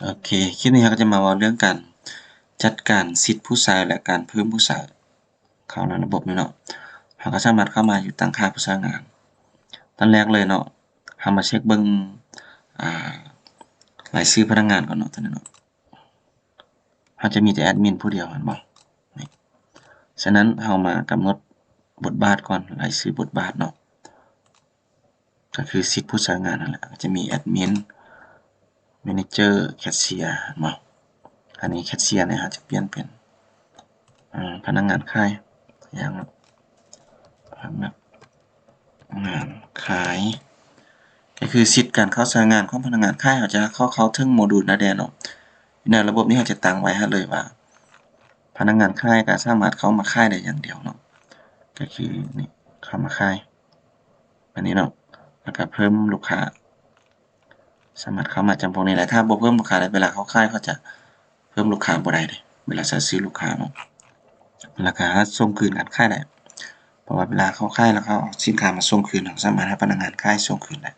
ອເຄ ຄລິບນີ້ເຮົາກໍຈະມາເວົ້າເລື່ອງການຈັດການສິດຜູ້ໃຊ້ ແລະ ການເພີ່ມຜູ້ໃຊ້ເຂົ້າໃນລະບົບນີ້ເນາະ. ເຮົາກໍສາມາດເຂົ້າມາຢູ່ຕັ້ງຄ່າຜູ້ໃຊ້ງານ. ຕອນແລກເລີຍເນາະ ເຮົາມາເຊັກເບິ່ງ ອາ ລາຍຊື່ພະນັກງານກ່ອນເນາະ ຕອນນີ້ເນາະ. ເຮົາຈະມີແຕ່ແອດມິນຜູ້ດຽວແມ່ນບໍ່? ນີ້ ສະນັ້ນເຮົາມາກຳນົດບົດບາດກ່ອນ ລາຍຊື່ບົດບາດເນາະ ກໍຄືສິດຜູ້ໃຊ້ງານນັ້ນແຫຼະ ກໍຈະມີແອດມິນ ແມເນເຈີ ແຄຊເຊຍ ແມ່ນບໍ່? ອັນນີ້ແຄຊເຊຍນີ້ເຮົາຈະປ່ຽນເປັນ ອາ ພະນັກງານຂາຍ ຢ່າງ ພະນັກງານຂາຍ ກໍຄືສິດການເຂົ້າໃຊ້ງານຂອງພະນັກງານຂາຍ ເຮົາຈະເຂົ້າ ເຂົ້າເຖິງໂມດູນໃດແດ່ເນາະ. ຢູ່ໃນລະບົບນີ້ເຮົາຈະຕັ້ງໄວ້ໃຫ້ເລີຍວ່າ ພະນັກງານຂາຍກໍສາມາດເຂົ້າມາຂາຍໄດ້ຢ່າງດຽວເນາະ ກໍຄືນີ້ ເຂົ້າມາຂາຍ ອັນນີ້ເນາະ ແລ້ວກໍເພີ່ມລູກຄ້າ ສາມາດເຂົ້າມາຈຳພວກນີ້ໄດ້. ຖ້າບໍ່ເພີ່ມລູກຄ້າໄດ້ ເວລາເຂົາຂາຍເຂົາຈະເພີ່ມລູກຄ້າບໍ່ໄດ້ເດ້ ເວລາໃສ່ຊື່ລູກຄ້າເນາະ. ແລ້ວກໍສົ່ງຄືນການຂາຍໄດ້ ເພາະວ່າເວລາເຂົາຂາຍແລ້ວເຂົາເອົາສິນຄ້າມາສົ່ງຄືນ ເຮົາສາມາດໃຫ້ພະນັກງານຂາຍສົ່ງຄືນໄດ້.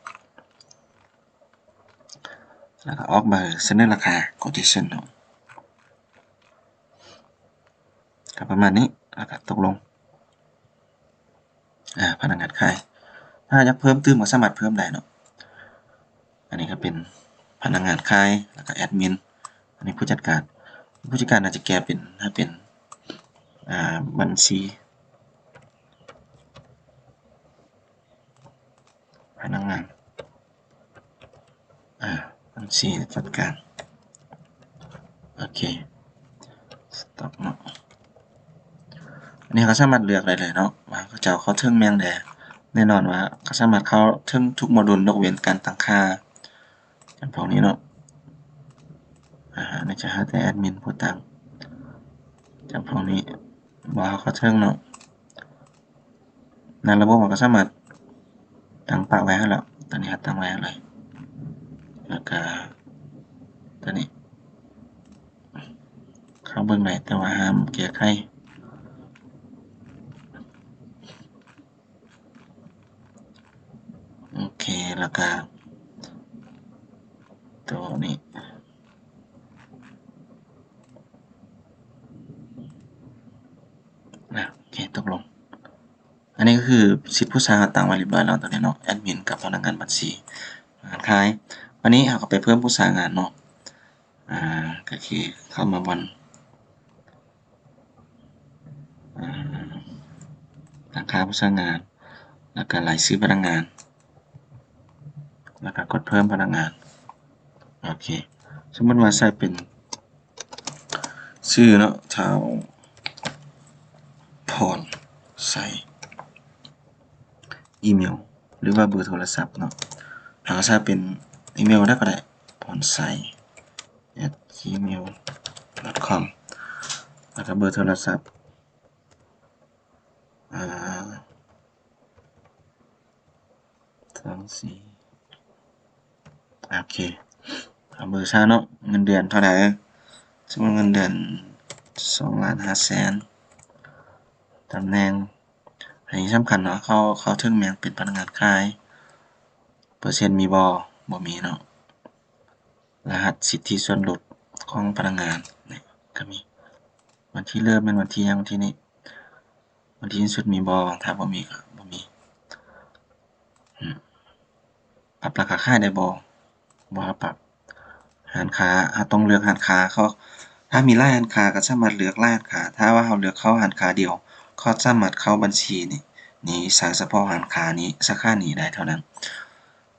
ແລ້ວກໍອອກໃບສະເໜີລາຄາ quotation ເນາະ ກໍປະມານນີ້ ແລ້ວກໍຕົກລົງ. ອາ ພະນັກງານຂາຍ ຖ້າຢາກເພີ່ມຕື່ມກໍສາມາດເພີ່ມໄດ້ເນາະ. ອັນນີ້ກໍເປັນພະນັກງານຂາຍ ແລ້ວກໍແອດມິນ ອັນນີ້ຜູ້ຈັດການ. ຜູ້ຈັດການອາດຈະແກ້ເປັນ ໃຫ້ເປັນ ອາ ບັນຊີ ພະນັກງານ ອາ ບັນຊີຈັດການ. ໂອເຄ stop ເນາະ. ອັນນີ້ເຮົາກໍສາມາດເລືອກໄດ້ເລີຍເນາະ ວ່າເຂົາເຈົ້າເຂົ້າເຖິງແມ່ນແດ່. ແນ່ນອນວ່າເຂົາສາມາດເຂົ້າເຖິງທຸກໂມດູນ ຍົກເວັ້ນການຕັ້ງຄ່າ ຈຳພວກນີ້ເນາະ. ອາ ອັນນີ້ຈະໃຫ້ແຕ່ແອດມິນຜູ້ຕັ້ງ ຈຳພວກນີ້ ບໍ່ເຂົ້າເຖິງເນາະ. ໃນລະບົບເຮົາກໍສາມາດຕັ້ງປະໄວ້ໃຫ້ແລ້ວ ຕອນນີ້ເຮົາຕັ້ງໄວ້ໃຫ້ເລີຍ ແລ້ວກໍຕົວນີ້ເຂົ້າເບິ່ງໄດ້ ແຕ່ວ່າຫ້າມແກ້ໄຂ. ໂອເຄ ແລ້ວກໍຕົວນີ້ ອາ ໂອເຄ ຕົກລົງ. ອັນນີ້ກໍຄືສິດຜູ້ໃຊ້ເຮົາຕັ້ງໄວ້ຮຽບຮ້ອຍແລ້ວ ຕອນນີ້ເນາະ ແອດມິນກັບພະນັກງານບັນຊີ ພະນັກງານຂາຍ. ບາດນີ້ເຮົາກໍໄປເພີ່ມຜູ້ໃຊ້ງານເນາະ ອາ ກໍຄືເຂົ້າມາບ່ອນ ອາ ຕັ້ງຄ່າຜູ້ໃຊ້ງານ ແລ້ວກໍລາຍຊື່ພະນັກງານ ແລ້ວກໍກົດເພີ່ມພະນັກງານ. ໂອເຄ ສົມມຸດວ່າໃສ່ເປັນຊື່ເນາະ ທ້າວ ພອນໄຊ ອີເມວ ຫຼືວ່າເບີໂທລະສັບເນາະ. ເຮົາກໍໃສ່ເປັນອີເມວໄດ້ກໍໄດ້ ພອນໄຊ ແອັດ ຈີເມວ ດອດຄອມ ແລ້ວກໍເບີໂທລະສັບ ອາ ສອງ ສີ່ ໂອເຄ ເອົາເບີຊາເນາະ. ເງິນເດືອນເທົ່າໃດ? ສົມມຸດເງິນເດືອນສອງລ້ານຫ້າແສນ. ຕຳແໜ່ງ ອັນນີ້ສຳຄັນເນາະ ເຂົ້າ ເຂົ້າເຖິງແມ່ນເປັນພະນັກງານຂາຍ. ເປີເຊັນມີບໍ່? ບໍ່ມີເນາະ. ລະຫັດສິດທິສ່ວນຫຼຸດຂອງພະນັກງານ ນີ້ກໍມີ ວັນທີເລີ່ມແມ່ນວັນທີຫຍັງ? ວັນທີນີ້. ວັນທີສິ້ນສຸດມີບໍ່? ຖ້າບໍ່ມີກໍບໍ່ມີ. ອືມ ປັບລາຄາຂາຍໄດ້ບໍ່? ບໍ່ໃຫ້ປັບ. ຮ້ານຄ້າ ເຮົາຕ້ອງເລືອກຮ້ານຄ້າ ເຂົາ ຖ້າມີຫຼາຍຮ້ານຄ້າກໍສາມາດເລືອກຫຼາຍຮ້ານຄ້າ. ຖ້າວ່າເຮົາເລືອກເຂົ້າຮ້ານຄ້າດຽວ ເຂົາສາມາດເຂົ້າບັນຊີນີ້ ນີ້ໃຊ້ສະເພາະຮ້ານຄ້ານີ້ ສາຂານີ້ໄດ້ເທົ່ານັ້ນ.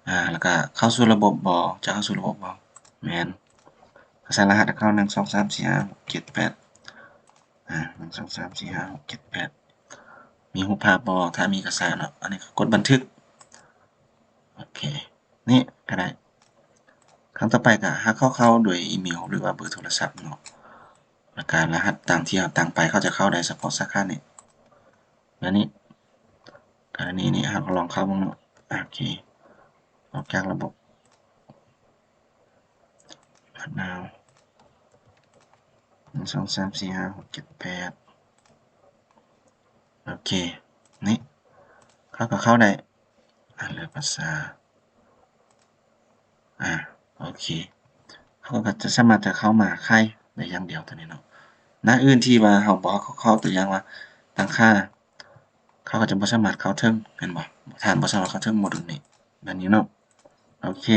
ອາ ແລ້ວກໍເຂົ້າສູ່ລະບົບບໍ່? ຈະເຂົ້າສູ່ລະບົບບໍ່? ແມ່ນ. ກໍໃສ່ລະຫັດເຂົ້າ ໜຶ່ງ ສອງ ສາມ ສີ່ ຫ້າ ຫົກ ເຈັດ ແປດ ອາ ໜຶ່ງ ສອງ ສາມ ສີ່ ຫ້າ ຫົກ ເຈັດ ແປດ ມີຮູບພາບບໍ່? ຖ້າມີກໍໃສ່ເນາະ. ອັນນີ້ກໍກົດບັນທຶກ. ໂອເຄ ນີ້ກໍໄດ້. ຄັ້ງຕໍ່ໄປກໍຫາເຂົາເຂົ້າໂດຍອີເມວ ຫຼືວ່າເບີໂທລະສັບເນາະ ແລ້ວກໍລະຫັດຕາມທີ່ເຮົາຕັ້ງໄປ ເຂົາຈະເຂົ້າໄດ້ສະເພາະສາຂານີ້. ແບບນີ້ ກໍລະນີນີ້ ເຮົາກໍລອງເຂົ້າເບິ່ງເນາະ. ໂອເຄ ອອກຈາກລະບົບ ນາວ ໜຶ່ງ ສອງ ສາມ ສີ່ ຫ້າ ຫົກ ເຈັດ ແປດ ໂອເຄ ນີ້ ເຂົາກໍເຂົ້າໄດ້. ອາ ເລືອກພາສາ ອາ ໂອເຄ ເ ກໍຈະສາມາດຈະເຂົ້າມາຂາຍໄດ້ຢ່າງດຽວຕົວນີ້ເນາະ. ໜ້າອື່ນທີ່ວ່າເຮົາບໍ່ເຂົ້າ ຕົວຢ່າງວ່າຕັ້ງຄ່າ ເຂົາກໍຈະບໍ່ສາມາດເຂົ້າເຖິງ ແມ່ນບໍ່? ທ່ານບໍ່ສາມາດເຂົ້າເຖິງໂມດູນນີ້ ແບບນີ້ເນາະ. ໂອເຄ